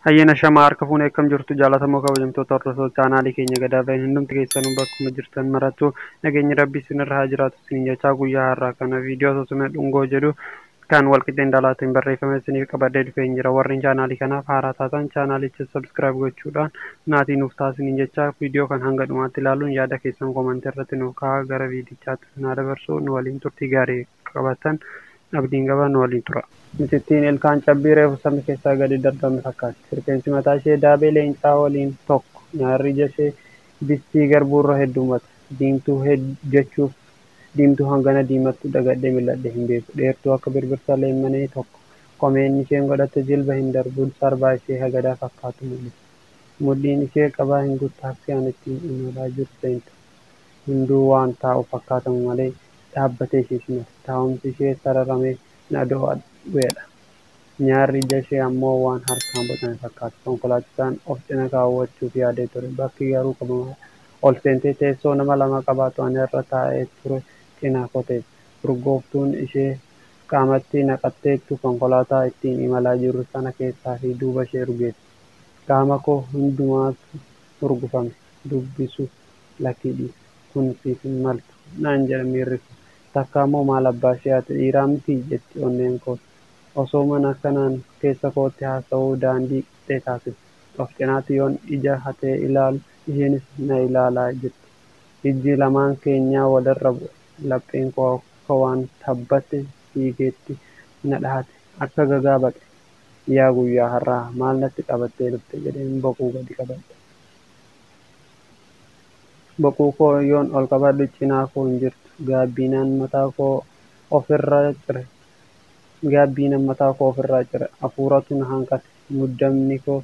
Hayyana shamaa harka fuunee akkam jirtu jaallatamoo kabajamtoota hordoftoota chaanaalii keenya Gadaa Bahin hundumti keessanuu bakkuma jirtan marattu nageenyi rabbii isinirra haa jiraatu isiniin jechaa guyyaa har'aa kana viidiyoo asoosamee dhungoo jedhu kan walqixxeen dhalaatiin barreeffame isiniif qabadhee dhufee jira. Warreen chaanaalii kanaaf haaraa taatan chaanaalicha subscribe gochuudhaan maatii nuuf ta'a isiniin jechaa viidiyoo kan hanga dhumaatti ilaaluun yaada keessan komantii irratti nuuf kaa'aa gara viidichaatti isin haa dabarsu nu waliin turtii gaarii qabatan abdiin qaba nu waliin tura. Mucittiin ilkaan cabbii reefu samii keessaa gadi darbame fakkaatti. Rifeensi mataa ishee daabee leencaa waliin tokko. Nyaarri ija ishee distii garbuurra heddummata. Diimtuu jechuuf diimtuu hangana diimattu dagadhee mil'adhee hin beeku. Dheertuu akka birbirsa leemmanee tokko. Komeen isheen godhatte jilba hin darbu sarbaa ishee hagadaa fakkaatu mul'isa. Mudhiin ishee qabaa hin guutu taaksii ani ittiin imalaa jiru seente. Hunduu waan taa'u fakkaatamu malee dhaabbatee ishee simata. Taa'umsi ishee sararamee nadoo bu'edha. Nyaarri ija ishee ammoo waan harkaan bocame fakkaata. Konkolaachisaan of cina kaawwachuuf yaadee ture. Bakki garuu qabamaadha. Ol seentee teessoo nama lama qabaatu ani irra taa'ee ture cinaa koo teesse. Urgooftuun ishee qaamatti naqatteettu konkolaataa ittiin imalaa jirru sana keessaa fi duuba ishee urgeesse. Qaama koo hundumaatu urgufame. Dubbisu lakkii dhiise. Kun siif hin maltu naan jedha miirri koo. Takka ammoo maal abbaa ishee ati dhiiraa mitii jetti onneen koo. Osoo mana akkanaan keessa kootti haasa'uu daandii qixxee taasise. Of cinaatti yoon ija hatee ilaalu isheenis na ilaalaa jirti. Ijji lamaan keenyaa walirra bu'e. Lapheen koo akka waan tabbatti fiigeetti na dhahate. Akka gagaa baqe. Yaa guyyaa har'aa maal natti qabattee dhufte jedheen boquu gadi qabadhe. Boquu koo yoon ol qabadhu cinaa koo hin jirtu. Gaabbiinaan mataa koo ofirraa cire. Gaabbiinaan mataa koo ofirraa cire. Hafuuratu na hanqate. Muddamni koo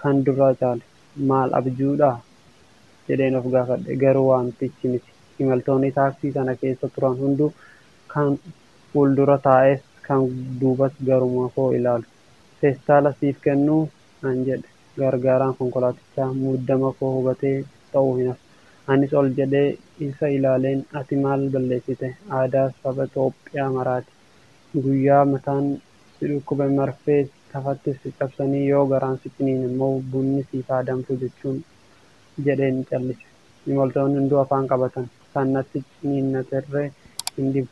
kan duraa caale. Maal abjuudhaa? Jedheen of gaafadhe. Garuu wantichi miti. Imaltoonni taaksii sana keessa turan hunduu kan fuuldura taa'es kan duubas garuma koo ilaalu. Feestaala siif kennuu? Naan jedhe. Gargaaraan konkolaatichaa muddama koo hubatee ta'uu hin hafu. Anis ol jedhee isa ilaaleen ati maal balleessite? Aadaa saba Itoophiyaa maraati. Guyyaa mataan si dhukkube marfee tafatti si cabsanii yoo garaan si ciniine immoo bunni siif haa danfu jechuun jedheen callise. Imaltoonni hunduu afaan qabatan. Kan natti ciniinnaterree hin dhibu.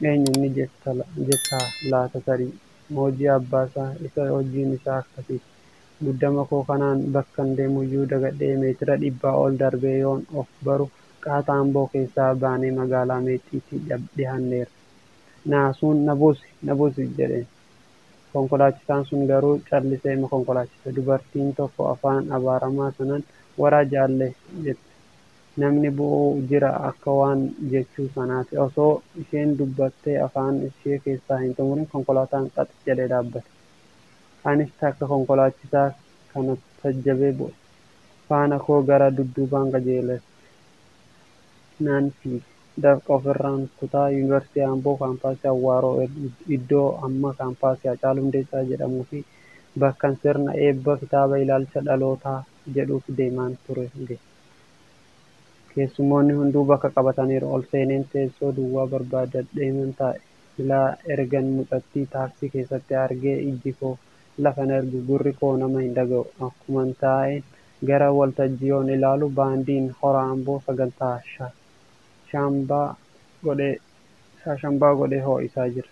Eenyu inni jettaa laata tarii? Hojii abbaasaa isa hojiin isaa akkasiiti. Muddama koo kanaan bakkan deemuyyuu dagadhee meetira 100 ol darbee yoon of baru qaata Amboo keessaa baanee magaalaa Meexxiitti dhiyaanneerra. Naasuun na buusi na buusi jedheen. Konkolaachisaan sun garuu calliseema konkolaachise. Dubartiin tokko afaan abaaramaa sanaan waraa jaalle jette. Namni bu'uu jira akka waan jechuu sanaati. Osoo isheen dubbattee afaan ishee keessaa hin xumurin konkolaataan qax jedhee dhaabbate. Anis takka konkolaachisaa kana tajjabee bu'e. Faana koo gara dudduubaan qajeele. Naan fiige. Dafqa ofirraan kutaa Yuunivarsiitii Amboo kaampaasii Awwaaroo iddoo amma kaampaasii Haacaaluu Hundeessaa jedhamuu fi bakkan sirna eebba kitaaba ilaalcha dhalootaa jedhuuf deemaan ture gahe. Keessummoonni hunduu bakka qabataniiru. Ol seeneen teessoo duwwaa barbaadadheeman taa'e. Silaa ergan mucattii taaksii keessatti argee ijji koo lafa hin argu gurri koo nama hin dhaga'u. Akkuman taa'een gara waltajjii yoon ilaalu baandiin hora Amboo sagantaa shaashambaa godhee ho'isaa jira.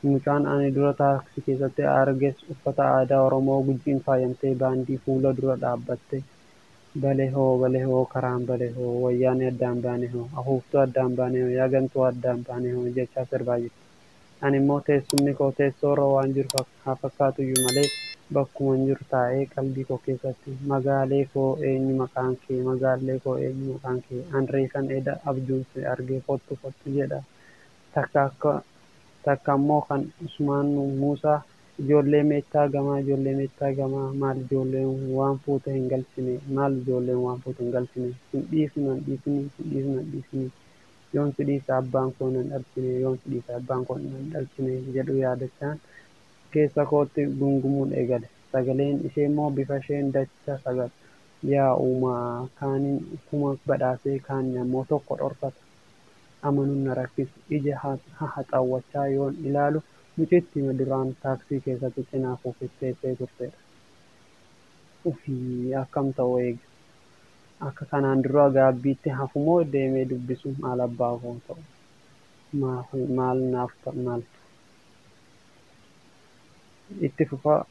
Mucaan ani dura taaksii keessatti arges uffata aadaa Oromoo Gujiin faayamtee baandii fuula dura dhaabbattee balee hoo balee hoo karaan balee hoo wayyaanee addaan baane hoo afuuftuu addaan baane hoo yaa gantuu addaan baane hoo jechaa sirbaa jirti. Ani immoo teessumni koo teessoorra waan jiru haa fakkaatuyyuu malee bakkuman jiru taa'ee qalbii koo keessatti magaalee koo eenyu maqaan kee magaalee koo eenyu maqaan kee an reefan eda abjuun si argee kottu kottu jedha. Takka ammoo kan Usmaan Muusaa ijoollee meettaa gamaa ijoollee meettaa gamaa maal ijoolleen waan fuute hin galchine maal ijoolleen waan fuute hin galchine sin dhiisu nan dhiisini sin dhiisu nan dhiisini yoon si dhiise abbaan koo nan dhalchine yoon si dhiise abbaan koo nan dhalchine jedhu yaadachaan keessa kootti gungumuun eegale. Sagaleen ishee immoo bifa isheen dacha sagal. Yaa uumaa kaaniin kuma badhaasee kaaniin ammoo tokko dhorkata. Amanuun na rakkise. Ija haxaawwachaa yoon ilaalu mucittii duraan taaksii keessatti cinaa koo teessee turtedha. Ufii akkam ta'u eega. Akka kanaan dura gaabbiitti hafumoo deemee dubbisu maal abbaa koo ta'u? Maal naaf maaltu? Itti fufaa.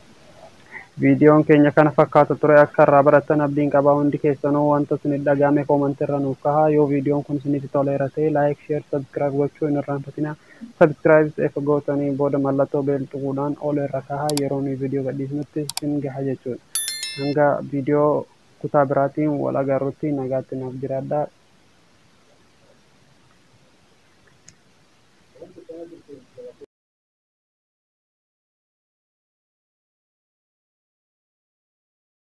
Viidiyoon keenya kana fakkaata ture. Akka irraa barattan abdiin qabaa. Hundi keessanuu wanta isin dhagahame koomantii irra nuuf kahaa. Yoo viidiyoon kun isinitti toleera ta'e, like, share, subscribe gochuu hin irraanfatinaa. Subscribe efa gootanii booda mallattoo bell tuquudhaan ol irra kahaa, yeroo nuyi viidiyoo gadhiisnutti isin gaha jechuudha. Hanga viidiyoo kutaa biraatiin wal agarrutti nagaatti naaf jiraadhaa.